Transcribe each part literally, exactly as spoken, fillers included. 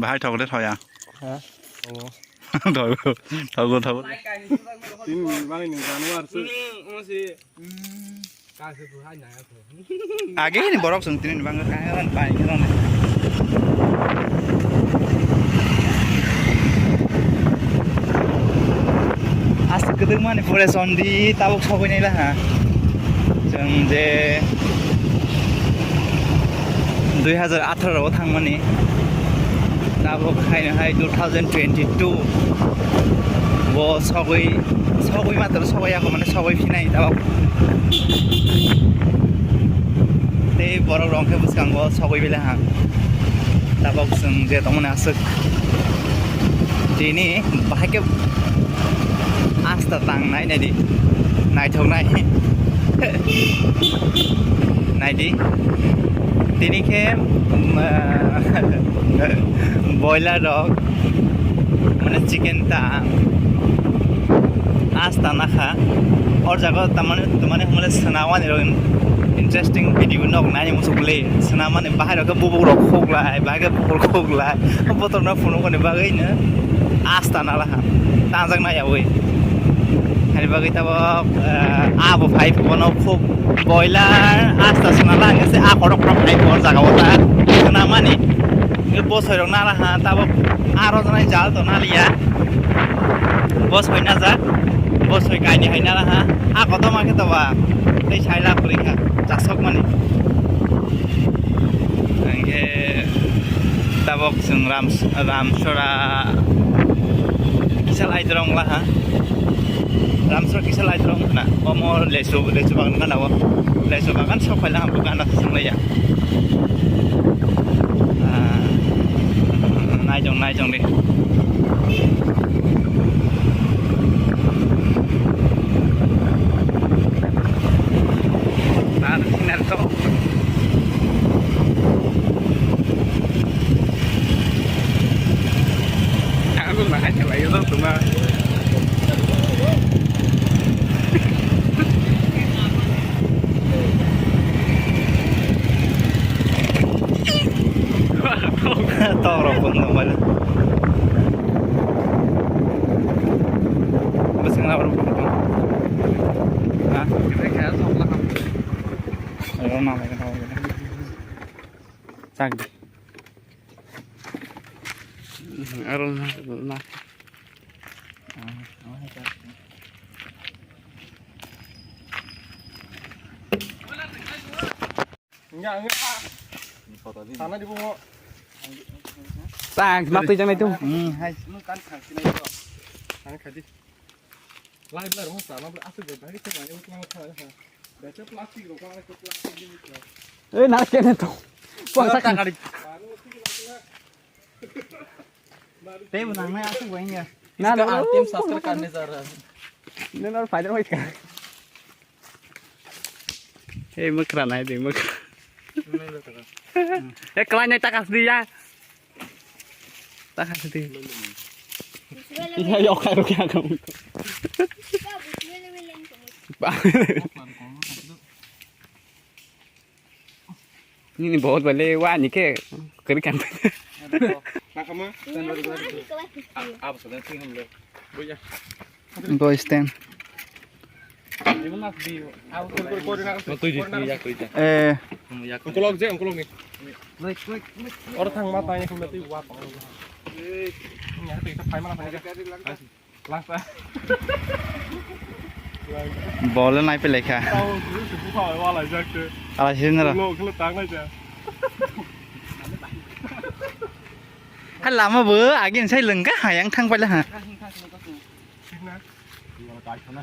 Bahai thok de thoya. Ha? Omo. Thogo, thogo, thogo. Tin bani ni januar se. Age ni borok song tini bang ka ran bai ni ran. Aswk kwdwkmani pore sondi tabuk sogwi nai laha. Chwng je dui hazar atharo o thangmani, tabuk haino hai two thousand twenty-two bo sogwi, sogwi matro sogwi ako mane sogwi phinai tabuk. Tei borok rok khe bwskango sogwi belai ha. Tabuk chwng je tongmani aswk. Tini bahai khe asta tang nai nai di. Naithok nai. Nai di. Tini khe, um, boiler rok, mane chicken ta. Asta nakha. Or jaga tamani, tamani humle swnamani rok interesting video nok nai muchuk le. Swnamani bahai rok khe bubuk rok khok lai, bahai khe bukur khok lai. Botor no phunuk kani bagwi no asta nalaha. Tangjak nai yawi. Hani bagwi tabo, eh, abo phai bono khok boiler asta swnala hingke se a kotok kotok phai bo jaga o ta. Swnamani. Bosoi rok nalaha tabo aro janai jal to naliya. Bosoi najak, bosoi kaini hai nalaha. A kotorma khe toba tei saila kwrwi kha chasokmani. Hingke tabok chwng Rams-, Ramsora kisa lai dorong laha. Ramsora kisa lai dorong na. Omo lesu, lesu bagan gana o. Lesu bagan sok phaila hambo gana thanglaia. Ah, naijong, naijong de. Nar, nar to. Ang na hai chalai yo tuma. Tok rok pun tong bai. Bwswk na rok pun tong. Ha? Oro na lai na. Chak di. Aro na, na. Enggak, enggak. Sana di bungo. Tang, mati jangan itu. Hmm, hai. Lu kan kaki na itu. Sana kaki. Lai, lai, rumah sana, beli asik deh, bagi tuh, bagi tuh, bagi tuh. Baca plastik, rumah itu plastik ini. Eh, nak kena tuh. Puasa kan? Tei bo nangnai aswk bai wngya. Na, na, na, tim subscribe karne ja raha hai. Na, na, fighter fight kar. Hey, mwkra nai de, mwkra. Nai, nai, nai. Eh, kalai nai takas di ya. Takas di. Iya, yok, yok, yok. Ba. Nini bahut bale wa ni ke kari kan. Nakama. Abo sa dan sing hamle. Boya. Boy stand. Ibu nak di. Abo kori kori nak. Tui di, tui ya, tui ya. Eh. Ongkolok je, ongkolok ni. Oro thang ma tanya kumna tui wa. Eh. Ni hati kita phai mana phai. Bol nai pele kha. Ala sini ro. Hai lama bo agin sai lengka hayang thang pala ha.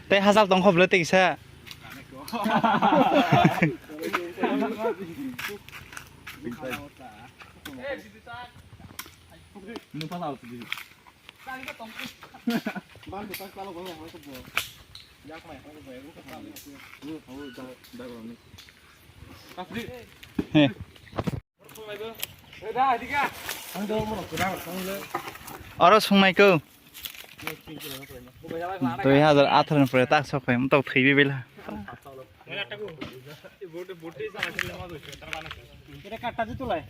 Tei hachal tong khoblo tei kisa. He. Oro swngnai ko. Dui hazar atharo ni pore tak sok phai, mtok thwibi bela. এটা কাটটা দিত লাই।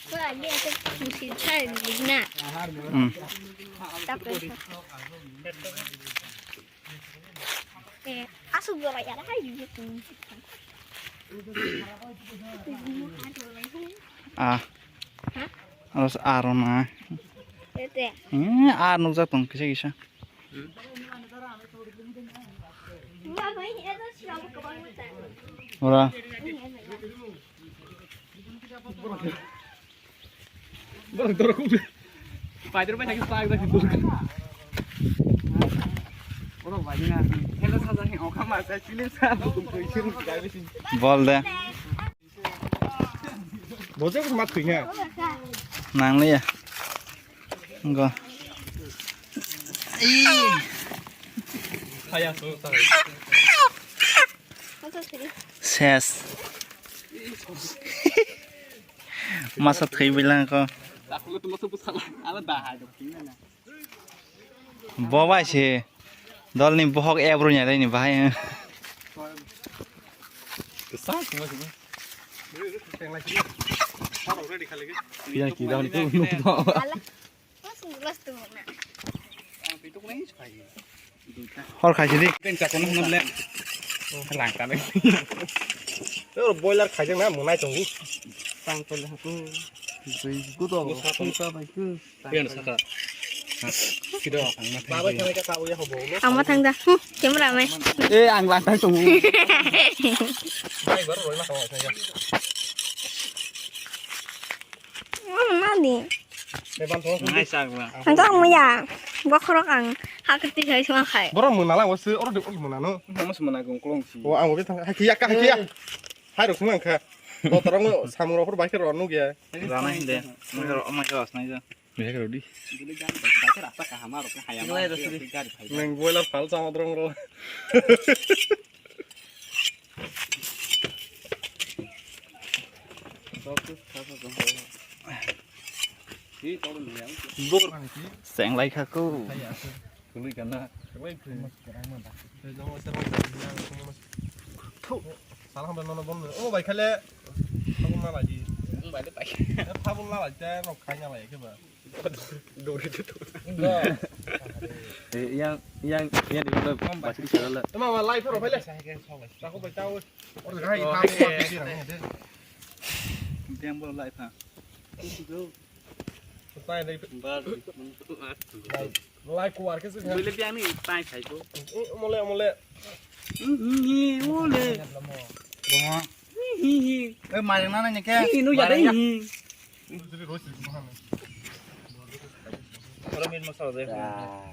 Wah, dia tu mesti cari dulu nak. Hmm. Tak apa. Eh, asuk gua ya, hai. Ah. Hah? Aros aro na. Tete. Eh, ar nukjak tong kisa kisa. Ora. Bol de. Bojak ma thwikha. Nangliya. Go. Ses. Masa thwi bilang ko. Bo bai se dolni bohok ebru nya dai ni bahai. Yang kidang tu nuk to. Hor khai sidi. Boiler khai jang na munai tongo. Tang tole haku. Gudo. Pian saka. Sido. Baba thang ka sa uya hobo. Ang ma thang da. Hmm, camera man. Eh, ang lang thang tongo. Bai bar roi ma thang thang. Mani. Ang tak muya. Bokhorok ang hakti khai sma khai. Borok mona lang wasu oro de oro mona no. Mama semana gong klong si. O ang obe thang hakiya ka hakiya. Hai rok sma kha. Kotorong samung rok bai khe ro nuk ya. Rana hinde. Mai ro mai ro snai ja. Mai ro di. Neng boiler pal sama drong ro. Senglai kha ko. Tului kana. Thu. Salah hambai nono bon. Oh bai khale. Phabun na lagi. Bai le bai. Phabun na lagi te nok khai na lagi ke ba. Dori tu. Eh, yang yang yang di mana? Pasti salah. Ema ma lai pharo phale. Tahu bai tahu. Or gai phabun na lagi. Dia boleh lai pha. Lai kuar ke sih. Boleh dia ni tai khai tu. Mole mole. Hi hi mole. Hi hi. Eh, maring na ni ke. Hi nu ya dai hi. Ora min masala de.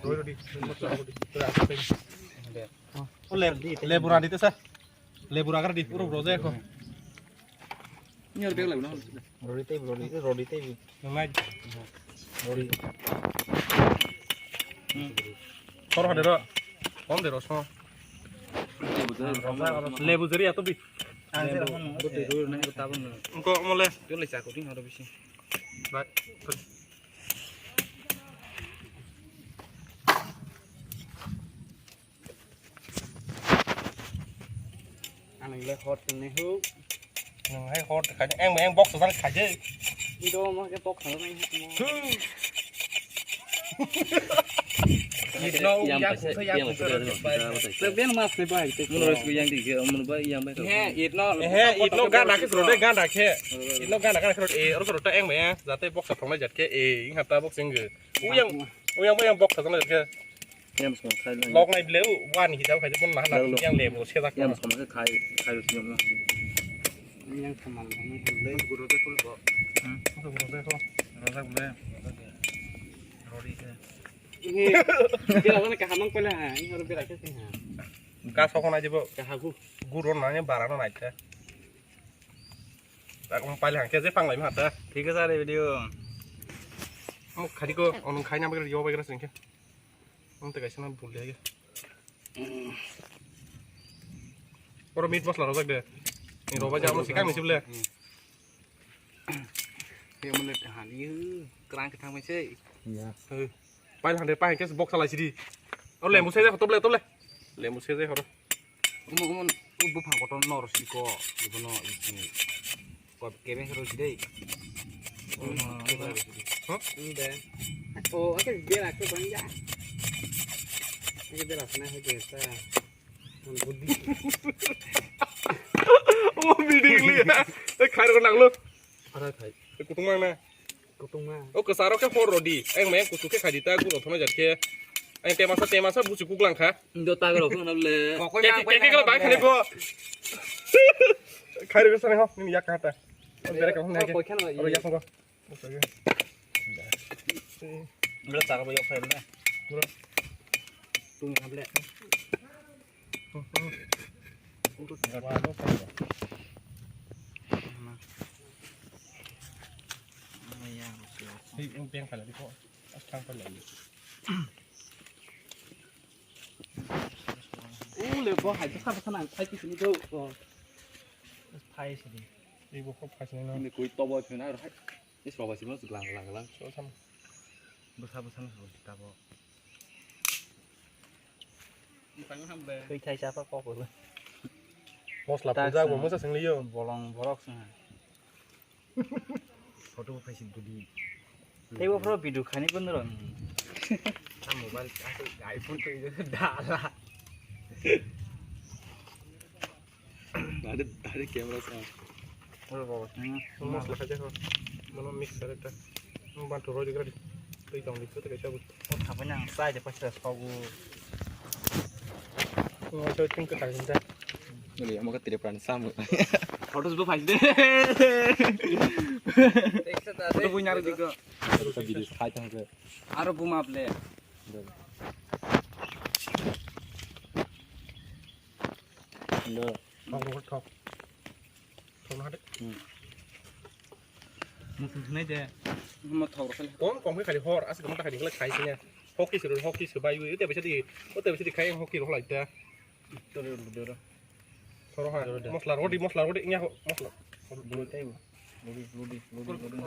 Roi roi di. Masala di. Lebu rani te sa. Lebu ragar di. Uro bro je ko. Ni or bag lai na. Roi te roi te roi te. Nai. Roi. Sor hade ro. Kom de ro so. Lebu jeri ato bi. Ang se ro. Bote ro na ko tabon. Ko mole. Yo le cha ko ding aro bisi. Bai. Ang le hot ni hu. Nung hai hot khai de. Eng eng box sa khai de. Ido mo ke box sa nai. Itno yang ya paisa, kusa ya yang kusa paisa. Te ben mas ne bai te. Mun res yang di ke mun bai yang bai. He itno. He itno gana ke sro de gana ke. Itno gana gana ke e oro sro ta eng me jate box sa thong na jat ke e ing hata box ing ge. Uyang uyang box sa thong na jat ke. Yang song khai. Lok nai ble u wan hi jao khai de pon na na yang le bo se dak. Yang song khai khai ro yang. Yang saman le. Guru de kul bo. Hmm. Guru de ko. Rojak ble. Rori ke. Ini dia mana kaham ang pala ha, ini harus berak sih ha. Ka sok na jibo. Kahagu. Guru na ni bara na naik. Tak um pala hangke je pang lai ma ta. Thik ase re video. Mo khadi ko onung khai na bagre yo bagre sing ke. Mo te kaisa na bul de. Oro meat masala rojak de. Ni roba jamo sikang ni sibule. He mole hani krang ke thang mai se. Ya. He. Pail hande, pail hande, box alai sidi. Oro lembu sejak hoto ble, to ble. Lembu sejak hoto. Umo, umo, u buphang kotor nor sidi ko, ibono, ibo. Ko kebe hero sidi. Huh? Inde. O, ake bera ko banja. Ake bera sana hai bera. Budi. O, biding li. Eh, khai ro nang lo. Ara khai. Eh, kutung mang na. Kutungma. O kwcharo khe hor rodi. Ang maya kuchuk khe khadi ta gulo thono jar khe. Ang temasa temasa buchu kuklang kha. Indo ta galo khna le. Kokoi Keke ma keke kala bai khani ko. Khairi ko sani ho nini yak kata. Ang bere ka hon Kokoi khana aro yak ko. Bro ta ko yok khai le. Bro. Tung khable. Ule bo hai bwsa bwsa nang phai kisini do. Phai sini. Ibo kho phai sini no. Ni koi tobo phina hai. Ni soba simo lang lang lang. So sam. Bwsa bwsa no so tabo. Twi thai chapa kok bo. Mosla pujak bo mosa swngliyo. Bolong borok swnga. Photo bo phaisi dudi. Tei bo phoro video khani bo norok. Mobile aswk iPhone twi dala. Ada ada camera sa. Oro baba. Mosla khaja ko. Mono mix kare ta. Bantu roi digra di. Twi tong di, twi kaisa bu. O khabai nang sai de paisa sogu. O so ting ka tang da. Nuli amo ka tire pran sam. Photos bo phai de. Photo bo nyar di ko. Sa video khai tang ke. Aro bu map le. Hello. Thok, thok, thok. Thok na de. Hmm. Musu nai de. Mo thok rok. Kom kom khai hor, as kom ta khai khai sini. Hoki suru, hoki suru bai, ute bisa di, ute bisa di khai hoki rok lai ta. Tore lu de. Thoro ha. Mosla rodi, mosla rodi, nya mosla. Rodi tai. Rodi, rodi, rodi, rodi.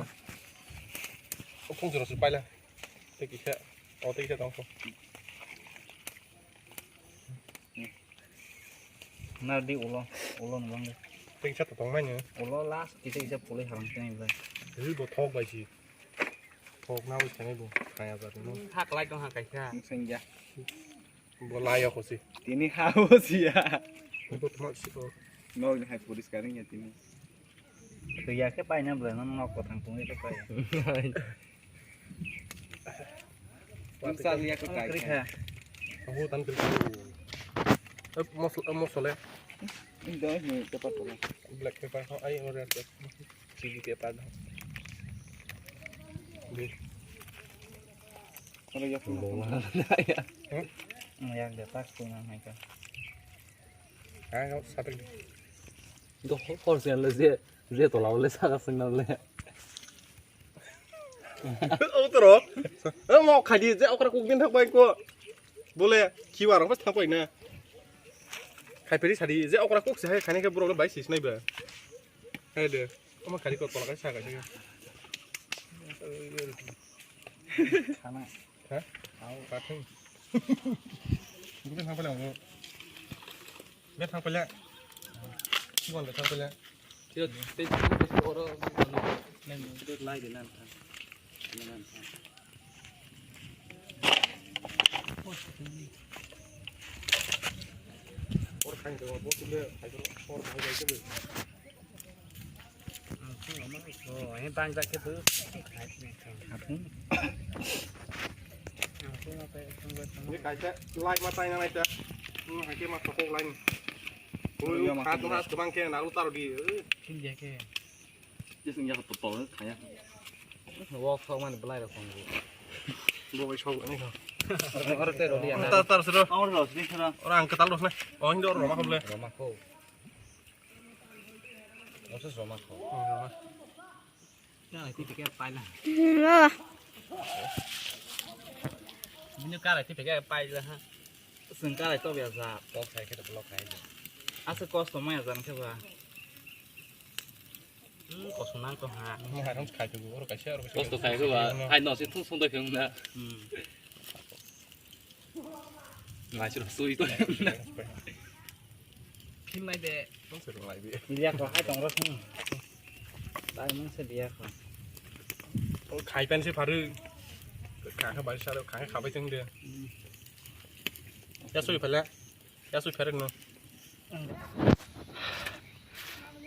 O phung jora suru paila. Te kisa, o te kisa tong. Nardi ulo, ulo nang de. Tengsa to tong nai. Ulo last kisa kisa puli harang teng bai. Ri bo thok bai si. Thok na bai sanai bo. Kaya ba no. Thak lai tong ha kaisa. Sengja. Bo lai ya khosi. Tini ha bo si ya. Bo thok si ko. No ni hai police karing ya tini. Kaya ke pai na bla no nok ko thang tong ke pai. Ang sa liya ko kai. Kri kha. Aho tan kri. Eh, mos, eh, mosole. Indo ni pepper to. Black pepper ho ai ore to. Chili pepper ho. Di. Ore ya. Lo wa na ya. Hmm? Ya de pas ko na hai ka. Ang sa tak. Do hor sen le je, je to la le sa ka sen na le. O toro. O mo khadi je okra kuk din thak bai ko. Bole kiwa rok thak bai na. Khai peri sadi je okra kuk se hai khani khe borok bai sis nai ba. Hai de. O mo khadi ko tola kai sa kai. Khana. Ha? Au. Kathung. Gule thang pala mo. Be thang pala. Sibon be thang pala. Tiro, tei, tei, tei, oro, nang, tiro, lai de, nang, nang, nang. Or khai de, bo tule, khai de, or khai de. Oh, ini bang jak itu. Ni kaisa lai ma tai na lai ta. Hmm, hai ke ma thokok lai. Ui, khat mas kebang khe nang taro di. Tin dia ke. Jisung ya to to khaya. Wo sok man belai rok song. Bo bai sok ani kho. Oro te roli ana. Tar tar sero. Oro roli sero. Ora ang ketal rosna. Oh, indo roma kho ble. Roma kho. Ose roma kho. Kalai ti pike paila. Bini kalai ti pike paila ha. Seng kalai to biasa pok sai khe block khai. Asa kosto maya jan khe ba. Hmm, kosto nang to ha. Mo hai rong khai tu oro kaisa oro kaisa. Kosto khai khe ba. Hai no se thung sung da khung na. Hmm. Laisir sui to. Phil nai de. Liya ko hai tong ro sung. Tai mung se liya ko. O khai pen se pharu. Kha kha bai saro kha kha bai teng de. Ya sui phala. Ya sui pharu no.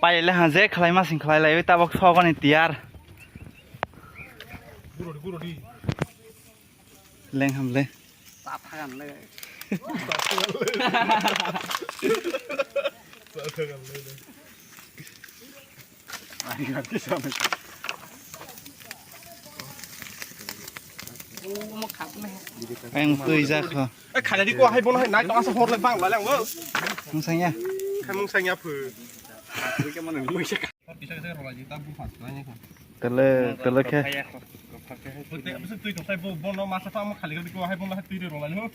Pai le ha je khlai ma sing khlai lai tabok sogoni tiyar. Guro di guro di. Leng ham le. Ang tui jak ho. Eh, khalai di ko hai bono hai nai tong asa hor le bang lai lang bo. Mung sanya. Khai mung sanya phu. Kisa kisa rwlai di ta bu phas lai ni ko. Tele tele khe. Tui tong sai bo bono masa ta mo khali di ko hai bono hai tui rwlai ho.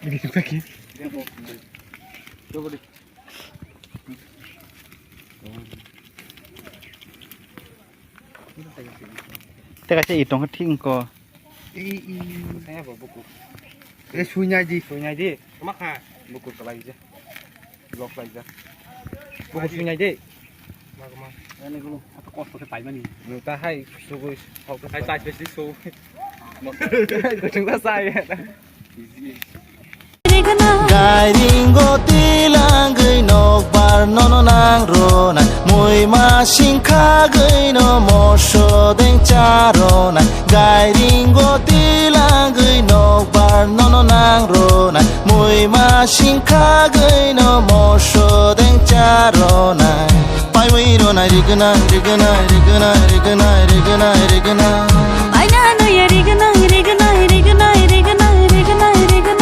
Ini kita ki. Coba di. Te kaisa i tongkha thik wngkha. I, i. Saya bo buku. E, suinai di. Suinai di. Ma kha? Buku kalai ja. Lok lai ja. Buku suinai di. Ma, ma. Ani gulu, ata kosto khe paimani. Nung ta hai, subu, hai, chai, chai, chai, su. Kuchung ta sai. Easy. Gairingo tilangwi nokbar nono nang ronai, muima singkhagwi no moso deng cha ronai. Gairingo tilangwi nokbar nono nang ronai, muima singkhagwi no moso deng cha ronai. Paiwi rwnai rignai, rignai, rignai, rignai, rignai, rignai. Paina nuya rignai, rignai, rignai, rignai, rignai, rignai.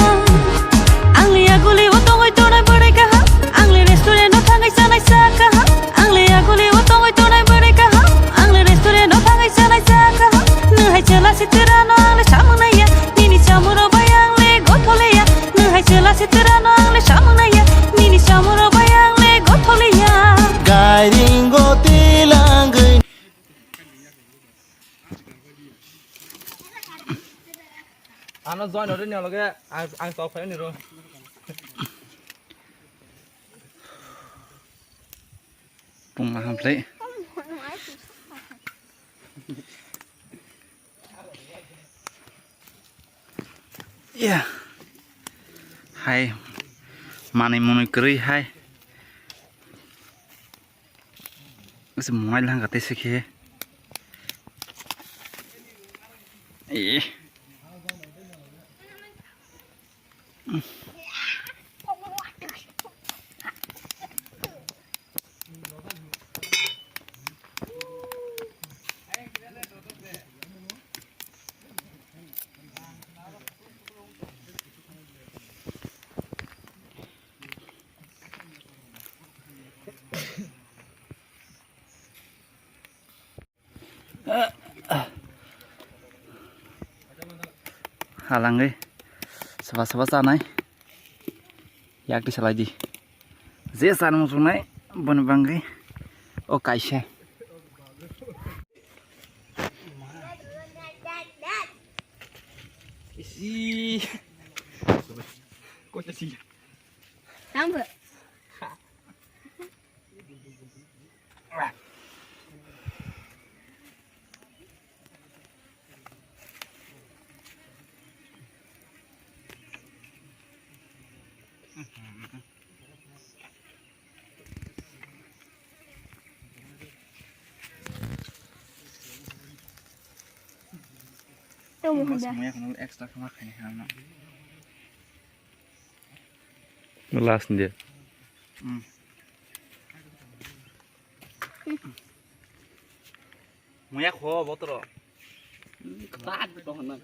Ang le aguli o tongoi tonai bwrwi kaham, ang le restaurant o thangwi chanai cha kaham. Ang le aguli o tongoi tonai bwrwi kaham, ang le restaurant o thangwi chanai cha kaham. Nwng hai chwla sitra no ang le samung naiya, nini chamung rok bai ang le gotholiya. Nwng hai chwla sitra no ang le samung naiya, nini chamung rok bai ang le gotholiya. Gairingo tilangwi. Ano join ore ni loge ang, ang tok phai ni ro. Pung ma hamle. Ya. Hai. Manwi mwnwi kwrwi hai. Ese mwnai lang kate se khe. Eh. Halangwi saba saba chanai yak di salai di je chana muchungnai boni bangwi o kaisa. Isi. Kok isi. Tangbo. Tamo hwnda. Mas maya kono extra kama khaini hwnna. Last ni dia. Hmm. Maya kho botro. Kebak to hwnna.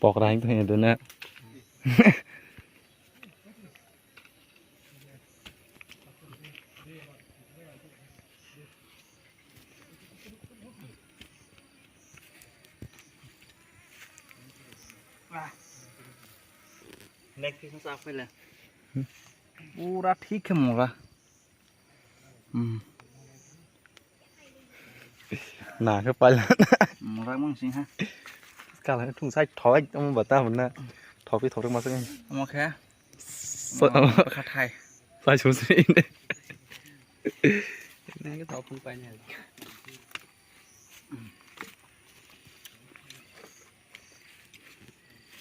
Pokra hing to hwnna dona. Leg piece sa phai le. Pura thik khe mora. Hmm. Na khe pala. Mora mang sing ha. Kala thung sai thoi tamo bata hwnna. Thokpi thokri masa kan. Omo khe. Sa- Omo khathai. Sai sumsri ini. Nang ke thok phung paini.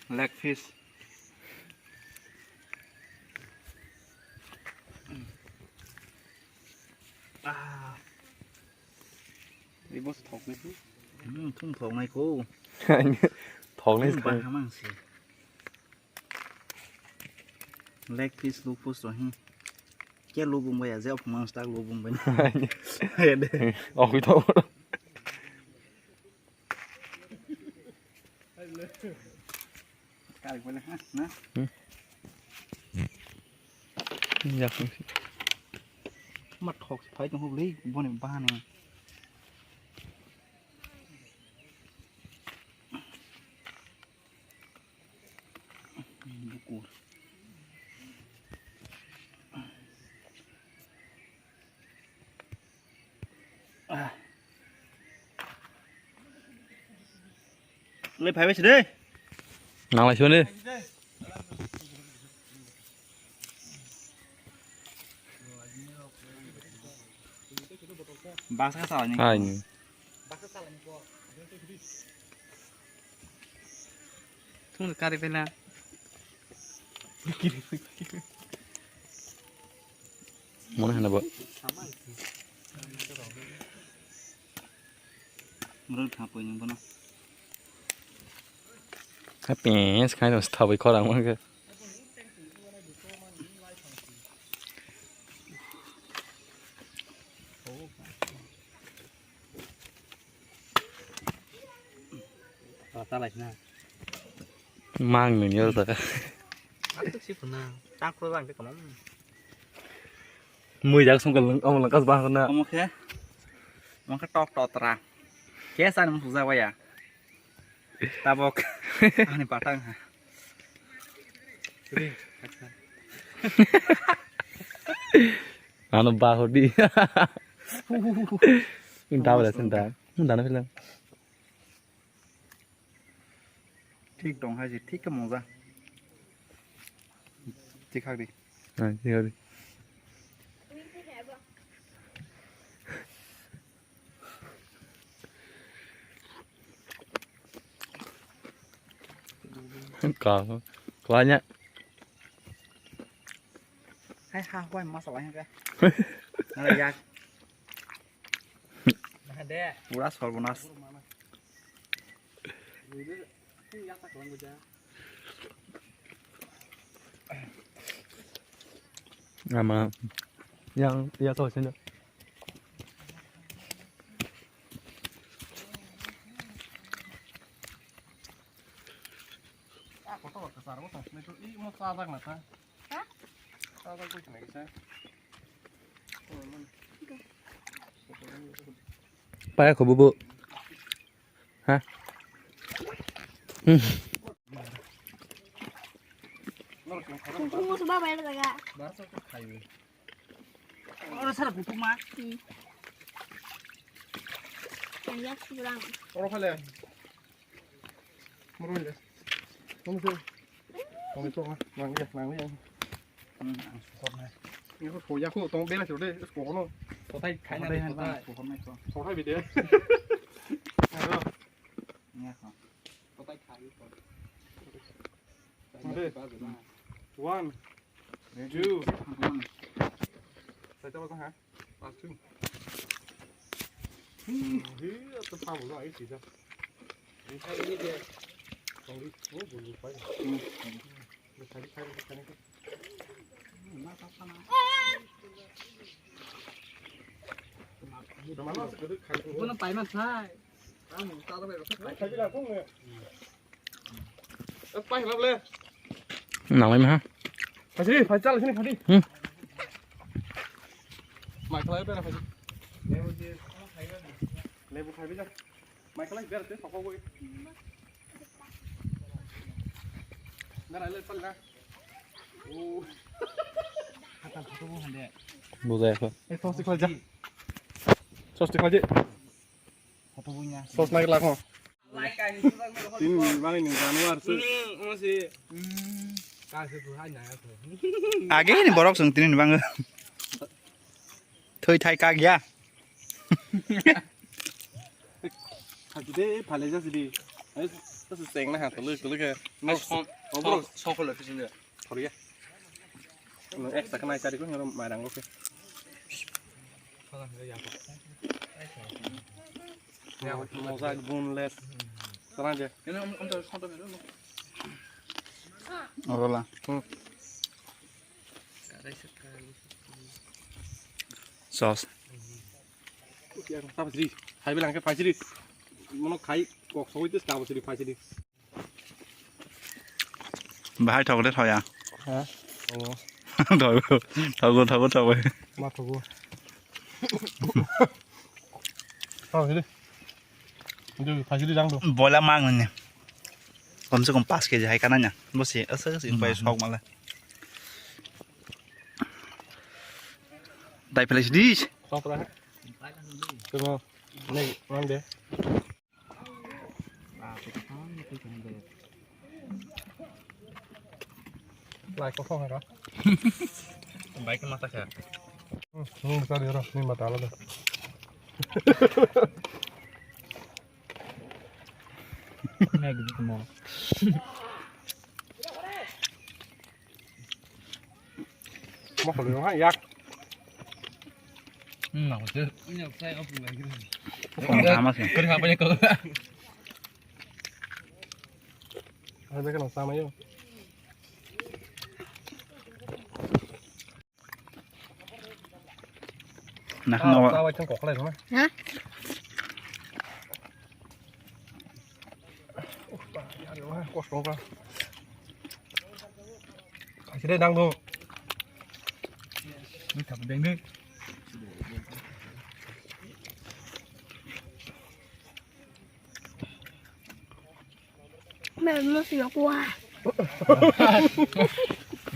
Leg piece. Ah. Ibo thoknai ko. Hmm, thung thoknai ko. Thoknai. Hmm, thok. Baham ang si. Leg piece lubus rohi. Khe lubung bai aje, ophung mang stak lubung bai. Hai de. Ohi to. Kari bai ha, na? Hmm. Ya. Ma thok phai tong hobli, boni bahani. Bukur. Ah. Le phai bai side. Nang lai sone. Baksa ka salai ni. Hai ni. Thung kari bela. Mone hana bo. Murut thapoi ni bono. Happy, sekarang tu thawi korang mungkin. Mang nini oro saka. Atuk si puna. Tangkro bang de kamam. Mui jak sungkal lang, omo lang kas bang na. Omo khe. Omo khe tok tok tra. Kesa ni musuja waya. Tabok. Ani patang ha. Ano bahodi. Ini tahu dah senda. Ini dana film. Thik tong hai se, thik khe mungja. Thik khak di. Ha, thik khak di. Ka, kanya. Hai ha, wai masa wai ha. Nala yak. Pura sorbonas. Ama yang ya to sini. Paya ko bubu. Ha? Hmm. Kutung mo suba bayar daga. Oro sara kutung ma. Hmm. Yang yak subrang. Oro khale. Murung le. Tunggu. Tunggu, tunggu. Nang ya, nang ya. Hmm, ang sukhornai. Ini kok soya kok tong bela sih deh, es kono. Kotai khai na deh, kotai. Sukhornai ko. Kotai bide. Ayo. Ini ko. Kotai khai ko. Oke. One, two. Saya coba ha. Pasu. Hi, atau tahu lah, ini sih. Ini dia. Tong di, oh, bulu pai. Ini tadi saya bukan itu. Mana sekedar kayu. Itu nampai mas hai. Kamu tahu apa? Kayu lah, kong ya. Pai hwnba le. Nang lai ma ha. Phaidi, phaidi, chal sini phaidi. Hmm. Mai khlai bera phaidi. Lebu khai bijak. Mai khlai bera te sokok goi. Bera le pal na. Oh. Hatan photo bu hande. Bujai kho. Eh, sosti khalja. Sosti khalji. Photo bu nya. Sos nai lakho. Tini mani ni januar se. Age ni borok song tini ni bango. Thoi thai kagya. Hati de phale jasi di. Ai, tas seng na ha tulu tulu ke. Ai, song, song, song kholo pisin. Korea. Ek sakna cari ko ngaro marang ko. Moza boneless. Sana je. Orola. Sauce. Tapasri. Hai bilang ke pasri. Mono khai kok soi tes tapasri pasri. Bahai thok de thoya. Ha? Oh. Thogo, thogo, thogo, thogo. Ma thogo. Thok de. Ndu phajiri jang do. Boila mang ne. Kom se kom pas keji hai kana nya. Bo se asa se pai sok mala. Dai pele dis. Sok ra. Kemo. Ne, mang de. Lai ko phong ra. Bai ke mata kha. Hmm, hmm, sa de ro, ni mata la de. Nai gitu mo. Mo kholo ha yak. Hmm, na ko. Ini saya apa lagi? Kong sama sih. Kau apa ya kau? Ada kan sama yo. Nakha nawa. Tawa chang kok lai na. Ha? Kosto ka. Asire dang do. Ni thap deng de. Mẹ nó xì lọc qua.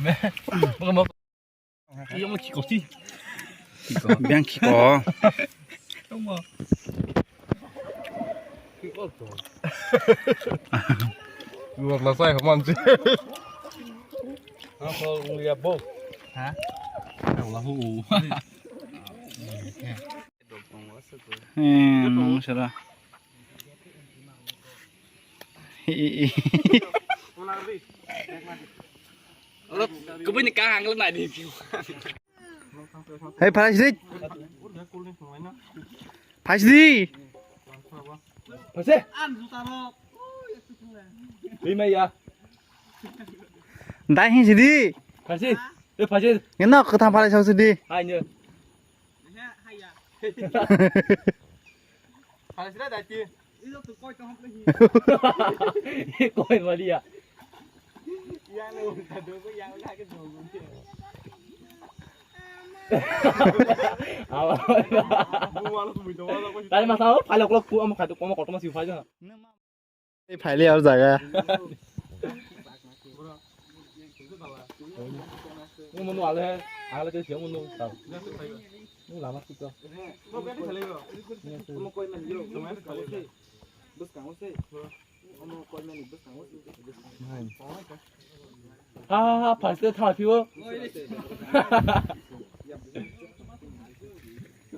Mẹ. Baka mau. Iya mau kiko sih. Kiko. Biang kiko. Tunggu. Kiko tuh. Luar biasa ya, man sih. Apa lihat bau? Hah? Tahu lah hu. Eh, nung sera. Kubui ni kahang le nai di. Hei, Faisdi. Faisdi. Faisdi. Lima ya. Dai hin sidi. Faisdi. Eh, Faisdi. Ngeno ketham phalai sao sidi. Hai nyo. Koi mali ya. Awa. Tadi masalah, phalok lok ku, amo katu, amo kotor masih fajar. Ei, phaile ar jaga. Munu ale, ale ke siang munu tau. Munu lama sih kau. Ha, ha, ha, phaste tha phiyo.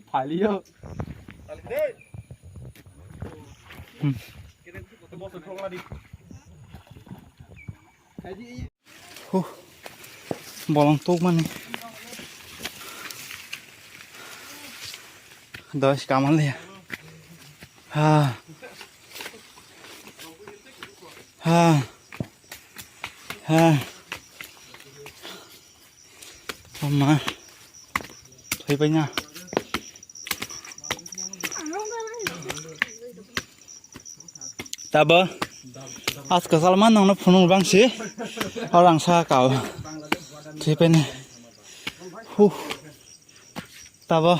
Phailiyo. Huh. Bolong tuk mani. Dos kamal ya. Ha. Ha. Ha. Oma. Thoi pai na. Tabo. Aska salma nongno phunung bangsi. Orang sa kau. Thoi pai na. Huh. Tabo.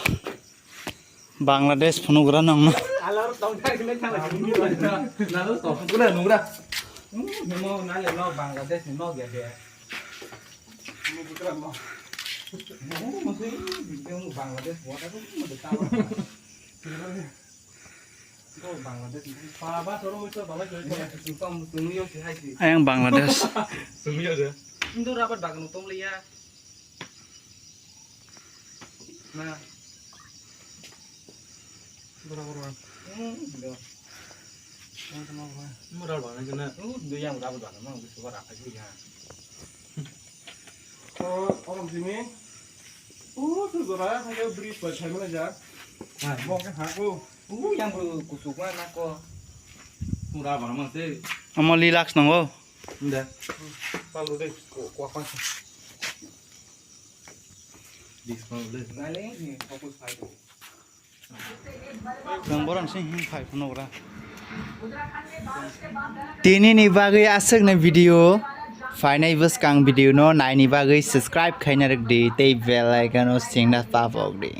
Bangladesh phunugra nongno. Ayang Bangladesh. Indo rabat bagan tong liya. Na. Bora bora. Hmm, indo. Mura bana jana. Uh, indo yang rabat bagan mau bisa bara aja ya. Oh, orang sini. Uh, tu zora, hanya beri buat saya mana aja. Nah, mau ke aku. Uh, yang kusuk mana kok. Mura bana mana sih? Amo lilaks nongo. Nda. Palu deh, kuah apa sih? Discount deh. Nang borang sing him phai phano gra. Tini ni bagwi aswk ni video. Phainai bwskang video no naini bagwi subscribe khaina rwk di tei bell icon o singna tapok di.